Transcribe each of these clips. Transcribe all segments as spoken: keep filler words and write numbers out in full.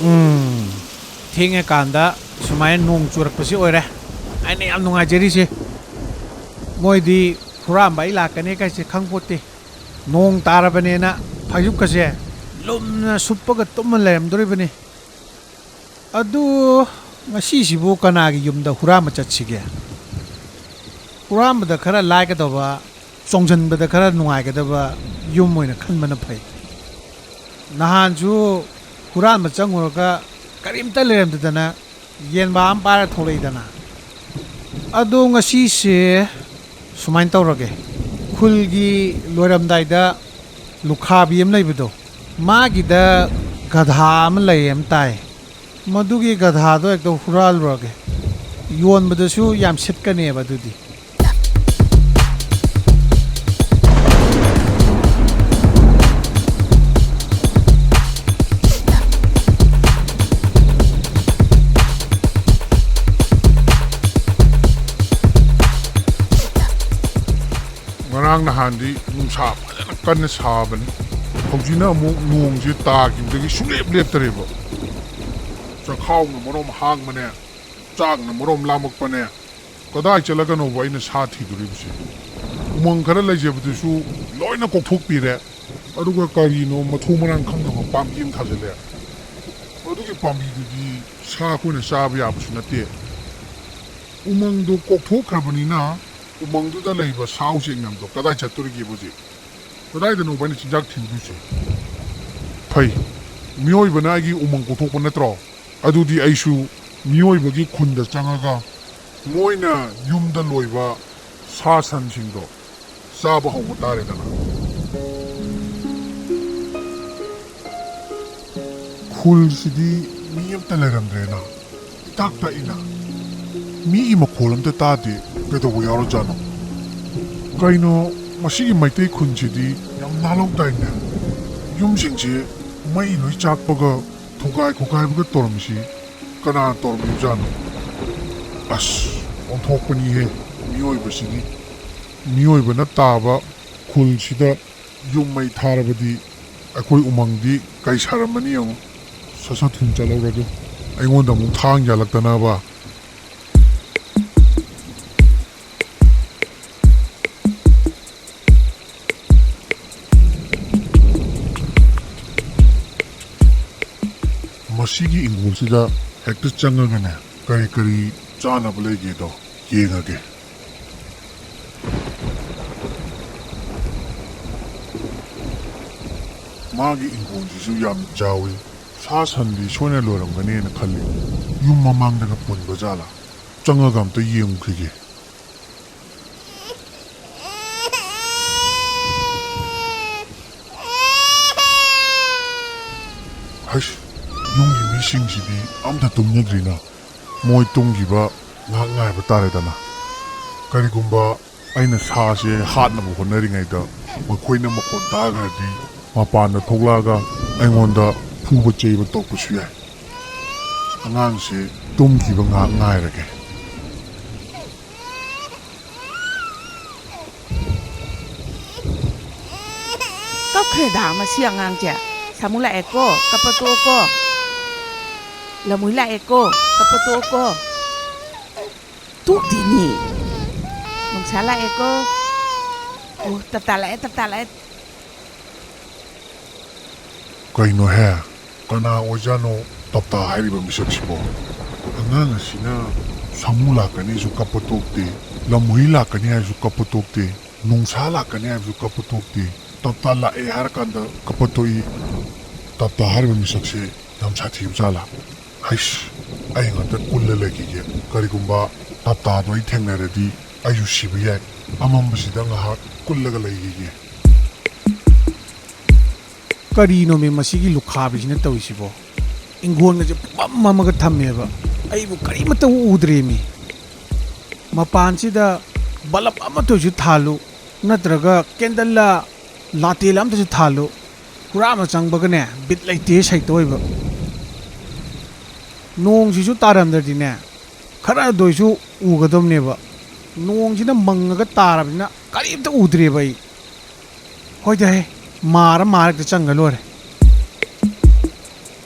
ꯎꯝ, ꯊꯦꯡꯉꯀꯥꯟꯗ ꯁꯨꯃꯥꯏꯅ ꯅꯣꯡ ꯆꯨꯔꯛꯄꯁꯤ ꯑꯣꯏꯔꯦ ꯑꯩꯅ ꯌꯥꯝ ꯅꯨꯡꯉꯥꯏꯖꯔꯤꯁꯦ꯫ ꯃꯣꯏꯗꯤ ꯍꯨꯔꯥꯟꯕ ꯑꯩ ꯂꯥꯛꯀꯅꯤ ꯀꯥꯏꯁꯦ ꯈꯪꯄꯣꯠꯇꯦ꯫ ꯅꯣꯡ ꯇꯥꯔꯕꯅꯦꯅ ꯐꯩꯖꯨꯞꯀꯁꯦ ꯂꯨꯝꯅ ꯁꯨꯞꯄꯒ ꯇꯨꯝꯃ ꯂꯩꯔꯝꯗꯣꯔꯤꯕꯅꯤ꯫ ꯑꯗꯨ ꯉꯁꯤꯁꯤꯕꯨ ꯀꯅꯥꯒꯤ ꯌꯨꯝꯗ ꯍꯨꯔꯥꯟꯕ ꯆꯠꯁꯤꯒꯦ? ꯍꯨꯔꯥꯟꯕꯗ ꯈꯔ ꯂꯥꯏꯒꯗꯕ, ꯆꯣꯡꯁꯤꯟꯕꯗ ꯈꯔ ꯅꯨꯡꯉꯥꯏꯒꯗꯕ ꯌꯨꯝ ꯑꯣꯏꯅ ꯈꯟꯕꯅ ꯐꯩ꯫ ꯅꯍꯥꯟꯁꯨ ꯍꯨꯔꯥꯟꯕ ꯆꯪꯉꯨꯔꯒ ꯀꯔꯤꯝꯇ ꯂꯩꯔꯝꯗꯗꯅ ꯌꯦꯟꯕꯥ ꯑꯃ ꯄꯥꯏꯔ ꯊꯣꯛꯂꯛꯏꯗꯅ꯫ ꯑꯗꯣ ꯉꯁꯤꯁꯦ ꯁꯨꯃꯥꯏꯅ ꯇꯧꯔꯒꯦ, ꯈꯨꯜꯒꯤ ꯂꯣꯏꯔꯝꯗꯥꯏꯗ ꯂꯨꯈꯥꯕꯤ ꯑꯃ ꯂꯩꯕꯗꯣ, ꯃꯥꯒꯤꯗ ꯒꯙꯥ ꯑꯃ ꯂꯩ ꯑꯃ ꯇꯥꯏ꯫ ꯃꯗꯨꯒꯤ ꯒꯙꯥꯗꯣ ꯍꯦꯛꯇ ꯍꯨꯔꯥꯜꯂꯨꯔꯒꯦ꯫ ꯌꯣꯟꯕꯗꯁꯨ ꯌꯥꯝ ꯁꯤꯠꯀꯅꯦꯕ ꯑꯗꯨꯗꯤ꯫ ꯉꯔꯥꯡ ꯅꯍꯥꯟꯗꯤ ꯅꯨꯡꯁꯥ ꯐꯖꯅ ꯀꯟꯅ ꯁꯥꯕꯅꯤ꯫ ꯍꯧꯖꯤꯛꯅ ꯑꯃꯨꯛ ꯅꯣꯡꯁꯦ ꯇꯥꯈꯤꯕꯗꯒꯤ ꯁꯨꯡꯂꯦꯞ ꯂꯦꯞꯇꯔꯦꯕ꯫ ꯆꯈꯥꯎꯅ ꯃꯔꯣꯝ ꯍꯥꯡꯕꯅꯦ, ꯆꯥꯛꯅ ꯃꯔꯣꯝ ꯂꯥꯝꯃꯛꯄꯅꯦ, ꯀꯗꯥꯏ ꯆꯠꯂꯒꯅꯣꯕ ꯑꯩꯅ ꯁꯥ ꯊꯤꯗꯣꯔꯤꯕꯁꯦ? ꯎꯃꯪ ꯈꯔ ꯂꯩꯖꯕꯗꯨꯁꯨ ꯂꯣꯏꯅ ꯀꯣꯛꯊꯣꯛꯄꯤꯔꯦ, ꯑꯗꯨꯒ ꯀꯔꯤꯅꯣ ꯃꯊꯣꯡ ꯃꯔꯥꯡ ꯈꯪꯗꯕ ꯄꯥꯝꯕꯤ ꯑꯃ ꯊꯥꯖꯤꯜꯂꯦ꯫ ꯃꯗꯨꯒꯤ ꯄꯥꯝꯕꯤꯗꯨꯗꯤ ꯁꯥ ꯑꯩꯈꯣꯏꯅ ꯆꯥꯕ ꯌꯥꯕꯁꯨ ꯅꯠꯇꯦ꯫ ꯎꯃꯪꯗꯣ ꯀꯣꯛꯊꯣꯛꯈ꯭ꯔꯕꯅꯤꯅ ꯎꯃꯪꯗꯨꯗ ꯂꯩꯕ ꯁꯥ ꯎꯆꯦꯛ ꯃꯌꯥꯝꯗꯣ ꯀꯗꯥꯏ ꯆꯠꯇꯣꯔꯤꯒꯦꯕ ꯍꯧꯖꯤꯛ? ꯀꯗꯥꯏꯗꯅꯣꯕ ꯑꯩꯅ ꯆꯤꯟꯖꯥꯛ ꯊꯤꯔꯨꯗꯣꯏꯁꯦ? ꯐꯩ, ꯃꯤꯑꯣꯏꯕꯅ ꯑꯩꯒꯤ ꯎꯃꯪ ꯀꯣꯛꯊꯣꯛꯄ ꯅꯠꯇ꯭ꯔꯣ? ꯑꯗꯨꯗꯤ ꯑꯩꯁꯨ ꯃꯤꯑꯣꯏꯕꯒꯤ ꯈꯨꯟꯗ ꯆꯪꯉꯒ ꯃꯣꯏꯅ ꯌꯨꯝꯗ ꯂꯣꯏꯕ ꯁꯥ ꯁꯟꯁꯤꯡꯗꯣ ꯆꯥꯕ ꯍꯧꯕ ꯇꯥꯔꯦꯗꯅ꯫ ꯈꯨꯜꯁꯤꯗꯤ ꯃꯤ ꯑꯝꯇ ꯂꯩꯔꯝꯗ꯭ꯔꯦꯅ, ꯏꯇꯥꯛ ꯇꯥꯛꯏꯅ꯫ ꯃꯤꯒꯤ ꯃꯈꯣꯜ ꯑꯝꯇ ꯇꯥꯗꯦ, ꯀꯩꯗꯧꯕ ꯌꯥꯎꯔꯖꯥꯠꯅꯣ? ꯀꯩꯅꯣ, ꯃꯁꯤꯒꯤ ꯃꯩꯇꯩ ꯈꯨꯟꯁꯤꯗꯤ ꯌꯥꯝ ꯅꯥꯜꯍꯧꯗꯥꯏꯅꯦ? ꯌꯨꯝꯁꯤꯡꯁꯦ ꯃꯩ ꯂꯣꯏ ꯆꯥꯛꯄꯒ ꯊꯨꯒꯥꯏ ꯈꯣꯒꯥꯏꯕꯒ ꯇꯧꯔꯝꯃꯤꯁꯤ ꯀꯅꯥꯅ ꯇꯧꯔꯝꯃꯤꯕꯖꯥꯠꯅꯣ? ꯑꯁ, ꯑꯣꯟꯊꯣꯛꯄꯅꯤꯍꯦ ꯃꯤꯑꯣꯏꯕꯁꯤꯗꯤ꯫ ꯃꯤꯑꯣꯏꯕꯅ ꯇꯥꯕ ꯈꯨꯜꯁꯤꯗ ꯌꯨꯝ ꯃꯩ ꯊꯥꯔꯕꯗꯤ ꯑꯩꯈꯣꯏ ꯎꯃꯪꯗꯤ ꯀꯩ ꯁꯥꯔꯝꯃꯅꯤ ꯌꯦꯡꯉꯨ꯫ ꯁꯠ ꯁꯠ ꯊꯨꯅ ꯆꯠꯍꯧꯔꯒꯦ꯫ ꯑꯩꯉꯣꯟꯗ ꯑꯃꯨꯛ ꯊꯥꯡ ꯌꯥꯜꯂꯛꯇꯅꯕ꯫ ꯃꯁꯤꯒꯤ ꯏꯪꯈꯣꯜꯁꯤꯗ ꯍꯦꯛꯇ ꯆꯪꯉꯒꯅꯦ, ꯀꯔꯤ ꯀꯔꯤ ꯆꯥꯅꯕ ꯂꯩꯒꯦꯗꯣ ꯌꯦꯡꯉꯒꯦ꯫ ꯃꯥꯒꯤ ꯏꯪꯈꯣꯜꯁꯤꯁꯨ ꯌꯥꯝ ꯆꯥꯎꯏ꯫ ꯁꯥ ꯁꯟꯗꯤ ꯁꯣꯏꯅ ꯂꯣꯏꯔꯝꯒꯅꯦꯅ ꯈꯜꯂꯤ꯫ ꯌꯨꯝ ꯃꯃꯥꯡꯗꯒ ꯄꯨꯟꯕ ꯖꯥꯠꯂꯥ? ꯆꯪꯉꯒ ꯑꯝꯇ ꯌꯦꯡꯉꯨꯈꯤꯒꯦ꯫ ꯍꯩꯁ, ꯌꯨꯝꯒꯤ ꯃꯤꯁꯤꯡꯁꯤꯗꯤ ꯑꯝꯇ ꯇꯨꯝꯅꯗ꯭ꯔꯤꯅ꯫ ꯃꯣꯏ ꯇꯨꯝꯈꯤꯕ ꯉꯥꯏꯍꯥꯛ ꯉꯥꯏꯕ ꯇꯥꯔꯦꯗꯅ꯫ ꯀꯔꯤꯒꯨꯝꯕ ꯑꯩꯅ ꯁꯥꯁꯦ ꯍꯥꯠꯅꯕ ꯍꯣꯠꯅꯔꯤꯉꯩꯗ ꯃꯈꯣꯏꯅ ꯃꯈꯣꯟ ꯇꯥꯈ꯭ꯔꯗꯤ, ꯃꯄꯥꯟꯗ ꯊꯣꯛꯂꯛꯑꯒ ꯑꯩꯉꯣꯟꯗ ꯐꯨꯕ ꯆꯩꯕ ꯇꯧꯔꯛꯄꯁꯨ ꯌꯥꯏ꯫ ꯑꯉꯥꯡꯁꯦ ꯇꯨꯝꯈꯤꯕ ꯉꯥꯏꯍꯥꯛ ꯉꯥꯏꯔꯒꯦ꯫ ꯀꯞꯈ꯭ꯔꯦꯗ ꯃꯁꯤ ꯑꯉꯥꯡꯁꯦ꯫ ꯁꯥꯃꯨ ꯂꯥꯛꯑꯦꯀꯣ, ꯀꯞꯄ ꯇꯣꯛꯑꯣꯀꯣ꯫ ꯂꯃꯨꯏ ꯂꯥꯛꯑꯦꯀꯣ, ꯀꯞꯄ ꯇꯣꯛꯑꯣꯀꯣ꯫ ꯇꯣꯛꯇꯦꯅꯦ꯫ ꯅꯨꯡꯁꯥ ꯂꯥꯛꯑꯦꯀꯣ꯫ ꯑꯣ, ꯇꯞꯇꯥ ꯂꯥꯛꯑꯦ, ꯇꯞꯇꯥ ꯂꯥꯛꯑꯦ꯫ ꯀꯩꯅꯣꯍꯦ? ꯀꯅꯥ ꯑꯣꯏꯖꯥꯠꯅꯣ ꯇꯞꯇꯥ ꯍꯥꯏꯔꯤꯕ ꯃꯤꯁꯛꯁꯤꯕꯣ? ꯑꯉꯥꯡ ꯑꯁꯤꯅ ꯁꯥꯃꯨ ꯂꯥꯛꯀꯅꯤꯁꯨ ꯀꯞꯄ ꯇꯣꯛꯇꯦ, ꯂꯝꯍꯨꯏ ꯂꯥꯛꯀꯅꯤ ꯍꯥꯏꯕꯁꯨ ꯀꯞꯄ ꯇꯣꯛꯇꯦ, ꯅꯨꯡꯁꯥ ꯂꯥꯛꯀꯅꯤ ꯍꯥꯏꯕꯁꯨ ꯀꯞꯄ ꯇꯣꯛꯇꯦ, ꯇꯞꯇꯥ ꯂꯥꯛꯑꯦ ꯍꯥꯏꯔꯀꯥꯟꯗ ꯀꯞꯄ ꯇꯣꯛꯏ꯫ ꯇꯞꯇꯥ ꯍꯥꯏꯔꯤꯕ ꯃꯤꯁꯛꯁꯦ ꯌꯥꯝ ꯁꯥꯊꯤꯕ ꯖꯥꯠꯂꯥ? ꯍꯩꯁ, ꯑꯩ ꯉꯥꯛꯇ ꯀꯨꯜꯂ ꯂꯩꯈꯤꯒꯦ꯫ ꯀꯔꯤꯒꯨꯝꯕ ꯇꯞꯇꯥꯗꯣ ꯑꯩ ꯊꯦꯡꯅꯔꯗꯤ ꯑꯩꯁꯨ ꯁꯤꯕ ꯌꯥꯏ꯫ ꯑꯃꯝꯕꯁꯤꯗ ꯉꯥꯏꯍꯥꯛ ꯀꯨꯜꯂꯒ ꯂꯩꯈꯤꯒꯦ꯫ ꯀꯔꯤꯅꯣꯃꯤ ꯃꯁꯤꯒꯤ ꯂꯨꯈꯥꯕꯤꯁꯤꯅ ꯇꯧꯔꯤꯁꯤꯕꯣ? ꯏꯪꯈꯣꯜꯒꯁꯦ ꯄꯨꯝꯃꯝ ꯃꯝꯃꯒ ꯊꯝꯃꯦꯕ꯫ ꯑꯩꯕꯨ ꯀꯔꯤꯃꯠꯇ ꯎꯗ꯭ꯔꯦꯃꯤ꯫ ꯃꯄꯥꯟꯁꯤꯗ ꯕꯂꯞ ꯑꯃꯠꯇ ꯑꯣꯏꯁꯨ ꯊꯥꯜꯂꯨ, ꯅꯠꯇ꯭ꯔꯒ ꯀꯦꯟꯗꯜꯂ ꯂꯥꯇꯦꯜ ꯑꯃꯠꯇꯁꯨ ꯊꯥꯜꯂꯨ꯫ ꯍꯨꯔꯥꯟꯕ ꯆꯪꯕꯒꯅꯦ, ꯕꯤꯠ ꯂꯩꯇꯦ ꯁꯩꯇ ꯑꯣꯏꯕ꯫ ꯅꯣꯡꯁꯤꯁꯨ ꯇꯥꯔꯝꯗ꯭ꯔꯗꯤꯅꯦ, ꯈꯔꯗ ꯑꯣꯏꯁꯨ ꯎꯒꯗꯕꯅꯦꯕ꯫ ꯅꯣꯡꯁꯤꯅ ꯃꯪꯉꯒ ꯇꯥꯔꯕꯅꯤꯅ ꯀꯔꯤꯝꯇ ꯎꯗ꯭ꯔꯦꯕ ꯑꯩ꯫ ꯍꯣꯏꯗ ꯍꯦ, ꯃꯥꯔ ꯃꯥꯔ ꯍꯦꯛꯇ ꯆꯪꯉ ꯂꯣꯏꯔꯦ꯫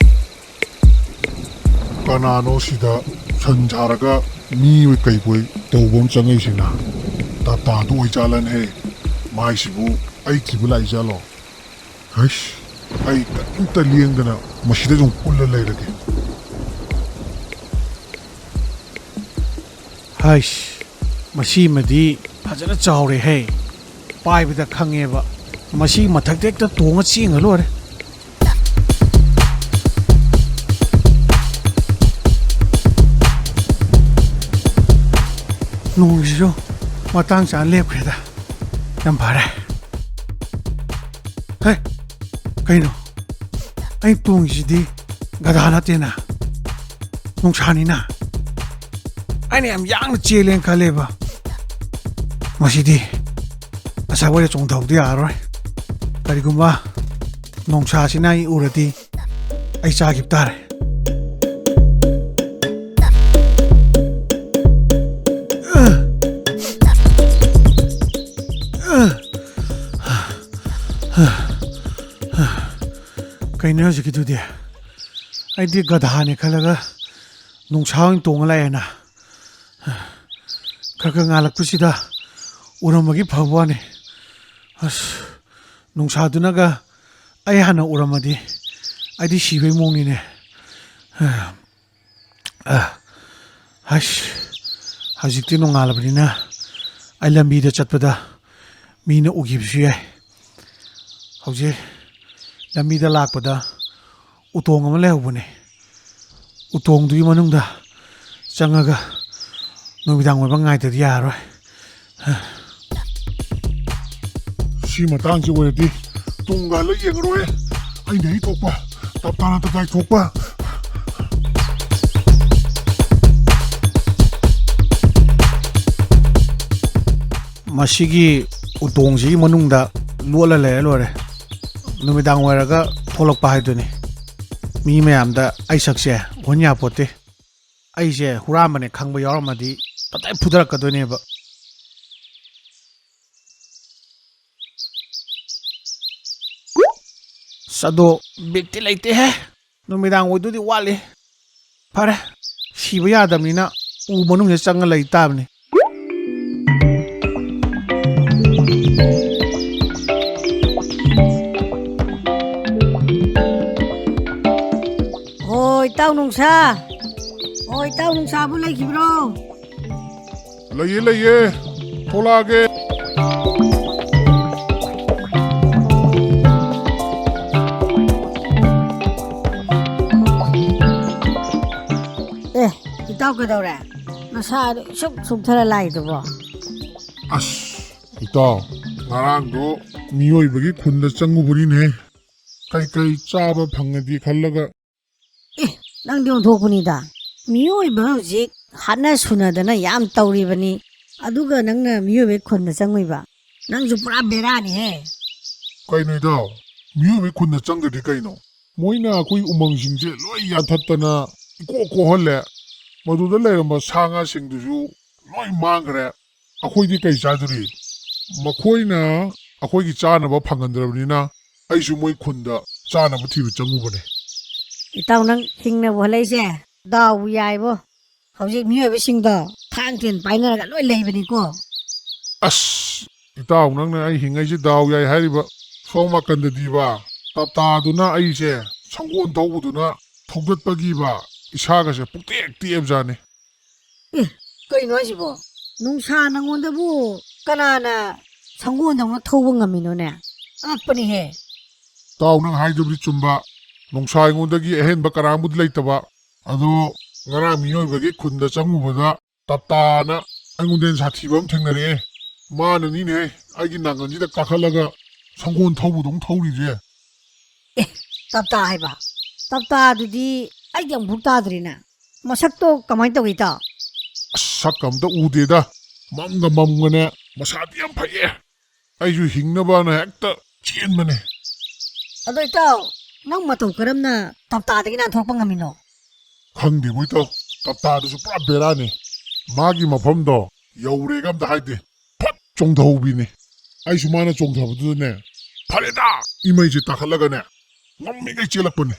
ꯀꯅꯥꯅꯣ ꯁꯤꯗ ꯁꯟ ꯁꯥꯔꯒ ꯃꯤ ꯑꯣꯏ ꯀꯩꯕꯣꯏ ꯇꯧꯕ ꯑꯃ ꯆꯪꯉꯛꯏꯁꯤꯅ? ꯇꯥꯇꯥꯗꯨ ꯑꯣꯏꯖꯥꯠꯂꯅꯦ? ꯃꯥꯏꯁꯤꯕꯨ ꯑꯩ ꯊꯤꯕ ꯂꯥꯛꯏꯖꯥꯠꯂꯣ? ꯍꯩꯁ, ꯑꯩ ꯀꯔꯤꯝꯇ ꯂꯦꯡꯗꯅ ꯃꯁꯤꯗ ꯑꯗꯨꯝ ꯀꯨꯜꯂ ꯂꯩꯔꯒꯦ꯫ ꯍꯩꯁ, ꯃꯁꯤꯃꯗꯤ ꯐꯖꯅ ꯆꯥꯎꯔꯦꯍꯦ꯫ ꯄꯥꯏꯕꯗ ꯈꯪꯉꯦꯕ꯫ ꯃꯁꯤ ꯃꯊꯛꯇ ꯍꯦꯛꯇ ꯇꯣꯡꯉ ꯆꯦꯡꯉ ꯂꯣꯏꯔꯦ꯫ ꯅꯣꯡꯁꯤꯁꯨ ꯃꯇꯥꯡ ꯆꯥꯅ ꯂꯦꯞꯈ꯭ꯔꯦꯗ꯫ ꯌꯥꯝ ꯐꯔꯦ꯫ ꯍꯦ, ꯀꯩꯅꯣ? ꯑꯩ ꯇꯣꯡꯉꯤꯁꯤꯗꯤ ꯒꯙꯥ ꯅꯠꯇꯦꯅ, ꯅꯣꯡꯁꯥꯅꯤꯅ꯫ ꯑꯩꯅ ꯌꯥꯝ ꯌꯥꯡꯅ ꯆꯦꯜꯂꯦꯅ ꯈꯜꯂꯦꯕ꯫ ꯃꯁꯤꯗꯤ ꯑꯁꯥꯋꯥꯏꯗ ꯆꯣꯡꯊꯍꯧꯗ ꯌꯥꯔꯔꯣꯏ꯫ ꯀꯔꯤꯒꯨꯝꯕ ꯅꯣꯡꯁꯥꯁꯤꯅ ꯑꯩ ꯎꯔꯗꯤ, ꯑꯩ ꯆꯥꯈꯤꯕ ꯇꯥꯔꯦ꯫ ꯀꯩꯅꯣ ꯍꯧꯖꯤꯛꯀꯤꯗꯨꯗꯤ? ꯑꯩꯗꯤ ꯒꯙꯥꯅꯦ ꯈꯜꯂꯒ ꯅꯣꯡꯁꯥ ꯑꯣꯏꯅ ꯇꯣꯡꯉ ꯂꯥꯛꯑꯦꯅ꯫ ꯈꯔ ꯈꯔ ꯉꯥꯜꯂꯛꯄꯁꯤꯗ ꯎꯔꯝꯕꯒꯤ ꯐꯕ ꯋꯥꯅꯤ꯫ ꯑꯁ, ꯅꯣꯡꯁꯥꯗꯨꯅꯒ ꯑꯩ ꯍꯥꯟꯅ ꯎꯔꯝꯃꯗꯤ ꯑꯩꯗꯤ ꯁꯤꯕꯩ ꯃꯑꯣꯡꯅꯤꯅꯦ꯫ ꯑ, ꯍꯩꯁ, ꯍꯧꯖꯤꯛꯇꯤ ꯅꯣꯡꯉꯥꯜꯂꯕꯅꯤꯅ ꯑꯩ ꯂꯝꯕꯤꯗ ꯆꯠꯄꯗ ꯃꯤꯅ ꯎꯈꯤꯕꯁꯨ ꯌꯥꯏ꯫ ꯍꯧꯖꯤꯛ ꯂꯝꯕꯤꯗ ꯂꯥꯛꯄꯗ ꯎꯇꯣꯡ ꯑꯃ ꯂꯩꯍꯧꯕꯅꯦ꯫ ꯎꯇꯣꯡꯗꯨꯒꯤ ꯃꯅꯨꯡꯗ ꯆꯪꯉꯒ ꯅꯨꯃꯤꯗꯥꯡ ꯑꯣꯏꯕ ꯉꯥꯏꯗꯗꯤ ꯌꯥꯔꯔꯣꯏ꯫ ꯁꯤ ꯃꯇꯥꯡꯁꯤ ꯑꯣꯏꯔꯗꯤ ꯇꯨꯡꯒ ꯍꯜꯂ ꯌꯦꯡꯉꯔꯣꯏ꯫ ꯑꯩꯅ ꯑꯩ ꯊꯣꯛꯄ, ꯇꯞ ꯇꯥꯅ ꯇꯞ ꯇꯥꯏ ꯊꯣꯛꯄ꯫ ꯃꯁꯤꯒꯤ ꯎꯇꯣꯡꯁꯤꯒꯤ ꯃꯅꯨꯡꯗ ꯂꯣꯠꯂ ꯂꯩꯔ ꯂꯣꯏꯔꯦ꯫ ꯅꯨꯃꯤꯗꯥꯡ ꯑꯣꯏꯔꯒ ꯊꯣꯛꯂꯛꯄ ꯍꯥꯏꯗꯨꯅꯤ꯫ ꯃꯤ ꯃꯌꯥꯝꯗ ꯑꯩ ꯁꯛꯁꯦ ꯎꯍꯟ ꯌꯥꯄꯣꯠꯇꯦ꯫ ꯑꯩꯁꯦ ꯍꯨꯔꯥꯟꯕꯅꯦ ꯈꯪꯕ ꯌꯥꯎꯔꯝꯃꯗꯤ ꯇꯞꯇꯥꯏ ꯐꯨꯗꯔꯛꯀꯗꯣꯏꯅꯦꯕ꯫ ꯑꯁ, ꯑꯗꯣ ꯕꯤꯠꯇꯤ ꯂꯩꯇꯦꯍꯦ꯫ ꯅꯨꯃꯤꯗꯥꯡ ꯑꯣꯏꯗꯨꯗꯤ ꯋꯥꯠꯂꯤ꯫ ꯐꯔꯦ, ꯁꯤꯕ ꯌꯥꯗꯕꯅꯤꯅ ꯎ ꯃꯅꯨꯡꯁꯤꯗ ꯆꯪꯉ ꯂꯩ ꯇꯥꯕꯅꯤ꯫ ꯑꯣ, ꯏꯇꯥꯎ ꯅꯨꯡꯁꯥ꯫ ꯑꯣ, ꯏꯇꯥꯎ ꯅꯨꯡꯁꯥꯕꯨ ꯂꯩꯈꯤꯕ꯭ꯔꯣ? ꯂꯩꯌꯦ, ꯂꯩꯌꯦ꯫ ꯊꯣꯛꯂꯛꯑꯒꯦ꯫ ꯑꯦ, ꯏꯇꯥꯎ ꯀꯩꯗꯧꯔꯦ? ꯅꯁꯥꯗꯣ ꯏꯁꯨꯛ ꯁꯨꯛꯊꯔ ꯂꯥꯛꯏꯗꯨꯕꯣ? ꯑꯁ, ꯏꯇꯥꯎ, ꯉꯔꯥꯡꯗꯣ ꯃꯤꯑꯣꯏꯕꯒꯤ ꯈꯨꯟꯗ ꯆꯪꯉꯨꯕꯅꯤꯅꯦ꯫ ꯀꯩꯀꯩ ꯆꯥꯕ ꯐꯪꯉꯗꯤ ꯈꯜꯂꯒ꯫ ꯑꯦ, ꯅꯪꯗꯤ ꯑꯣꯟꯊꯣꯛꯄꯅꯤꯗ꯫ ꯃꯤꯑꯣꯏꯕ ꯍꯧꯖꯤꯛ ꯍꯥꯠꯅ ꯁꯨꯅꯗꯅ ꯌꯥꯝ ꯇꯧꯔꯤꯕꯅꯤ, ꯑꯗꯨꯒ ꯅꯪꯅ ꯃꯤꯑꯣꯏꯕꯒꯤ ꯈꯨꯟꯗ ꯆꯪꯉꯨꯏꯕ? ꯅꯪꯁꯨ ꯄꯨꯔꯥ ꯕꯦꯔꯥꯅꯤꯍꯦ꯫ ꯀꯩꯅꯣ ꯏꯇꯥꯎ? ꯃꯤꯑꯣꯏꯕꯒꯤ ꯈꯨꯟꯗ ꯆꯪꯗ꯭ꯔꯗꯤ ꯀꯩꯅꯣ? ꯃꯣꯏꯅ ꯑꯩꯈꯣꯏ ꯎꯃꯪꯁꯤꯡꯁꯦ ꯂꯣꯏ ꯌꯥꯟꯊꯠꯇꯅ ꯏꯀꯣꯛ ꯀꯣꯛꯍꯜꯂꯦ꯫ ꯃꯗꯨꯗ ꯂꯩꯔꯝꯕ ꯁꯥ ꯉꯥꯁꯤꯡꯗꯨꯁꯨ ꯂꯣꯏ ꯃꯥꯡꯈ꯭ꯔꯦ꯫ ꯑꯩꯈꯣꯏꯗꯤ ꯀꯩ ꯆꯥꯗꯣꯔꯤ? ꯃꯈꯣꯏꯅ ꯑꯩꯈꯣꯏꯒꯤ ꯆꯥꯅꯕ ꯐꯪꯍꯟꯗ꯭ꯔꯕꯅꯤꯅ ꯑꯩꯁꯨ ꯃꯣꯏ ꯈꯨꯟꯗ ꯆꯥꯅꯕ ꯊꯤꯕ ꯆꯪꯉꯨꯕꯅꯦ꯫ ꯏꯇꯥꯎ, ꯅꯪ ꯍꯤꯡꯅꯕ ꯍꯣꯠꯂꯛꯏꯁꯦ ꯗꯥꯎꯕꯨ ꯌꯥꯏꯕꯣ꯫ ꯍꯧꯖꯤꯛ ꯃꯤꯑꯣꯏꯕꯁꯤꯡꯗꯣ ꯊꯥꯡ ꯇꯦꯟ ꯄꯥꯏꯅꯔꯒ ꯂꯣꯏ ꯂꯩꯕꯅꯤꯀꯣ꯫ ꯑꯁ, ꯏꯇꯥꯎ, ꯅꯪꯅ ꯑꯩ ꯍꯤꯡꯉꯩꯁꯦ ꯗꯥꯎ ꯌꯥꯏ ꯍꯥꯏꯔꯤꯕ, ꯁꯣꯝ ꯅꯥꯀꯟꯗꯗꯤꯕ, ꯇꯞꯇꯥꯗꯨꯅ ꯑꯩꯁꯦ ꯁꯪꯒꯣꯜ ꯊꯧꯕꯗꯨꯅ ꯊꯧꯗꯠꯄꯒꯤꯕ ꯏꯁꯥꯒꯁꯦ ꯄꯨꯛꯇꯦꯛ ꯇꯦꯛꯑꯕꯖꯥꯠꯅꯤ꯫ ꯑꯦ, ꯀꯩꯅꯣ ꯍꯥꯏꯁꯤꯕꯣ? ꯅꯨꯡꯁꯥ ꯅꯪꯉꯣꯟꯗꯕꯨ ꯀꯅꯥꯅ ꯁꯪꯒꯣꯜꯗꯧꯅ ꯊꯧꯕ ꯉꯝꯃꯤꯅꯣꯅꯦ? ꯑꯉꯛꯄꯅꯤꯍꯦ꯫ ꯇꯥꯎ, ꯅꯪ ꯍꯥꯏꯗꯨꯕꯨꯗꯤ ꯆꯨꯝꯕ꯫ ꯅꯨꯡꯁꯥ ꯑꯩꯉꯣꯟꯗꯒꯤ ꯑꯍꯦꯟꯕ ꯀꯅꯥꯝꯕꯨꯗꯤ ꯂꯩꯇꯕ꯫ ꯑꯗꯣ ꯉꯔꯥꯡ ꯃꯤꯑꯣꯏꯕꯒꯤ ꯈꯨꯟꯗ ꯆꯪꯉꯨꯕꯗ ꯇꯞꯇꯥꯅ ꯑꯩꯉꯣꯟꯗ ꯍꯦꯟꯅ ꯁꯥꯊꯤꯕ ꯑꯃ ꯊꯦꯡꯅꯔꯛꯑꯦ꯫ ꯃꯥꯅꯅꯤꯅꯦ ꯑꯩꯒꯤ ꯅꯥꯉꯟꯁꯤꯗ ꯀꯥꯈꯠꯂꯒ ꯁꯪꯒꯣꯜ ꯊꯧꯕꯗꯧꯅ ꯊꯧꯔꯤꯁꯦ꯫ ꯑꯦ, ꯇꯞꯇꯥ ꯍꯥꯏꯕ? ꯇꯞꯇꯥꯗꯨꯗꯤ ꯑꯩꯗꯤ ꯑꯃꯨꯛꯐꯥꯎ ꯇꯥꯗ꯭ꯔꯤꯅꯦ꯫ ꯃꯁꯛꯇꯣ ꯀꯃꯥꯏꯅ ꯇꯧꯒꯦ, ꯏꯇꯥꯎ? ꯑꯁ, ꯁꯛꯀ ꯑꯝꯇ ꯎꯗꯦꯗ꯫ ꯃꯝꯒ ꯃꯝꯒꯅꯦ꯫ ꯃꯁꯥꯗꯤ ꯌꯥꯝ ꯐꯩꯌꯦ꯫ ꯑꯩꯁꯨ ꯍꯤꯡꯅꯕꯅ ꯍꯦꯛꯇ ꯆꯦꯟꯕꯅꯦ꯫ ꯑꯗꯣ ꯏꯇꯥꯎ, ꯅꯪ ꯃꯇꯧ ꯀꯔꯝꯅ ꯇꯞꯇꯥꯗꯒꯤ ꯅꯥꯟꯊꯣꯔꯛꯄ ꯉꯝꯃꯤꯅꯣ? ꯈꯪꯗꯦꯕꯣ ꯏꯇꯥꯎ, ꯇꯞꯇꯥꯗꯨꯁꯨ ꯄꯨꯔꯥ ꯕꯦꯔꯥꯅꯤ꯫ ꯃꯥꯒꯤ ꯃꯐꯝꯗꯣ ꯌꯧꯔꯦꯒ ꯑꯝꯇ ꯍꯥꯏꯗꯦ, ꯐꯠ ꯆꯣꯡꯊꯍꯧꯕꯤꯅꯤ꯫ ꯑꯩꯁꯨ ꯃꯥꯅ ꯆꯣꯡꯊꯕꯗꯨꯗꯅꯦ, ꯐꯔꯦꯗ, ꯏꯃꯩꯁꯦ ꯇꯥꯈꯠꯂꯒꯅꯦ, ꯉꯝꯃꯤꯉꯩ ꯆꯦꯜꯂꯛꯄꯅꯦ꯫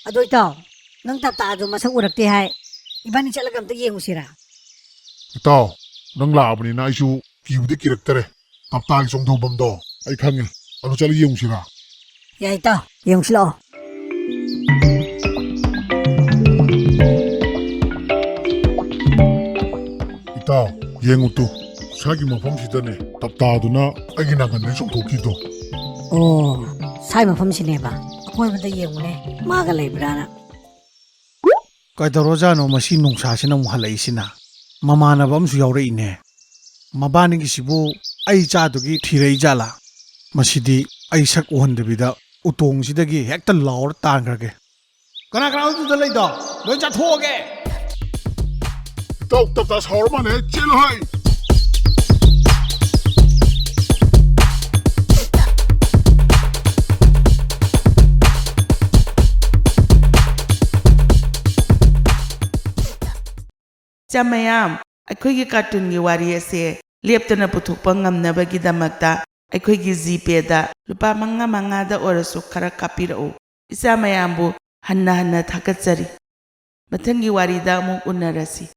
ꯑꯗꯣ ꯏꯇꯥꯎ, ꯅꯪ ꯇꯞꯇꯥꯗꯣ ꯃꯁꯛ ꯎꯔꯛꯇꯦ ꯍꯥꯏ꯫ ꯏꯕꯥꯅꯤ ꯆꯠꯂꯒ ꯑꯝꯇ ꯌꯦꯡꯉꯨꯁꯤꯔꯥ? ꯏꯇꯥꯎ, ꯅꯪ ꯂꯥꯛꯑꯕꯅꯤꯅ ꯑꯩꯁꯨ ꯀꯤꯕꯗꯤ ꯀꯤꯔꯛꯇꯔꯦ꯫ ꯇꯞꯇꯥꯒꯤ ꯆꯣꯡꯊꯧꯐꯝꯗꯣ ꯑꯩ ꯈꯪꯉꯦ꯫ ꯑꯗꯨ ꯆꯠꯂ ꯌꯦꯡꯉꯨꯁꯤꯔꯥ? ꯌꯥꯏ ꯏꯇꯥꯎ, ꯌꯦꯡꯉꯨꯁꯤ ꯂꯥꯛꯑꯣ꯫ ꯏꯇꯥꯎ, ꯌꯦꯡꯉꯨ ꯇꯨ, ꯁ꯭ꯋꯥꯏꯒꯤ ꯃꯐꯝꯁꯤꯗꯅꯦ ꯇꯞꯇꯥꯗꯨꯅ ꯑꯩꯒꯤ ꯅꯥꯀꯟꯗ ꯆꯣꯡꯊꯣꯛꯈꯤꯗꯣ꯫ ꯑꯣ, ꯁ꯭ꯋꯥꯏ ꯃꯐꯝꯁꯤꯅꯦꯕ꯫ ꯑꯀꯣꯏꯕꯗ ꯌꯦꯡꯉꯨꯅꯦ, ꯃꯥꯒ ꯂꯩꯕ꯭ꯔꯥꯅ꯫ ꯀꯩꯗꯧꯔꯖꯥꯠꯅꯣ ꯃꯁꯤ ꯅꯨꯡꯁꯥꯁꯤꯅ ꯑꯃꯨꯛ ꯍꯜꯂꯛꯏꯁꯤꯅ? ꯃꯃꯥꯟꯅꯕ ꯑꯃꯁꯨ ꯌꯥꯎꯔꯛꯏꯅꯦ꯫ ꯃꯕꯥꯅꯤꯒꯤꯁꯤꯕꯨ ꯑꯩ ꯆꯥꯗꯨꯒꯤ ꯊꯤꯔꯛꯏ ꯖꯥꯠꯂꯥ? ꯃꯁꯤꯗꯤ ꯑꯩ ꯁꯛ ꯎꯍꯟꯗꯕꯤꯗ ꯎꯇꯣꯡꯁꯤꯗꯒꯤ ꯍꯦꯛꯇ ꯂꯥꯎꯔ ꯇꯥꯟꯈ꯭ꯔꯒꯦ꯫ ꯀꯅꯥ ꯀꯅꯥ ꯑꯗꯨꯗ ꯂꯩꯗꯣ? ꯂꯣꯏ ꯆꯥꯊꯣꯛꯑꯒꯦ꯫ ꯏꯇꯥꯎ, ꯇꯞꯇꯥ ꯁꯥꯎꯔ ꯃꯥꯜꯂꯦ, ꯆꯦꯜꯂꯨ ꯍꯥꯏ꯫ ꯏꯆꯥ ꯃꯌꯥꯝ, ꯑꯩꯈꯣꯏꯒꯤ ꯀꯥꯔꯇꯨꯟꯒꯤ ꯋꯥꯔꯤ ꯑꯁꯦ ꯂꯦꯞꯇꯅ ꯄꯨꯊꯣꯛꯄ ꯉꯝꯅꯕꯒꯤꯗꯃꯛꯇ ꯑꯩꯈꯣꯏꯒꯤ ꯖꯤꯄꯦꯗ ꯂꯨꯄꯥ ꯃꯉꯥ ꯃꯉꯥꯗ ꯑꯣꯏꯔꯁꯨ ꯈꯔ ꯀꯥꯞꯄꯤꯔꯛꯎ꯫ ꯏꯆꯥ ꯃꯌꯥꯝꯕꯨ ꯍꯟꯅ ꯍꯟꯅ ꯊꯥꯒꯠꯆꯔꯤ꯫ ꯃꯊꯪꯒꯤ ꯋꯥꯔꯤꯗ ꯑꯃꯨꯛ ꯎꯅꯔꯁꯤ꯫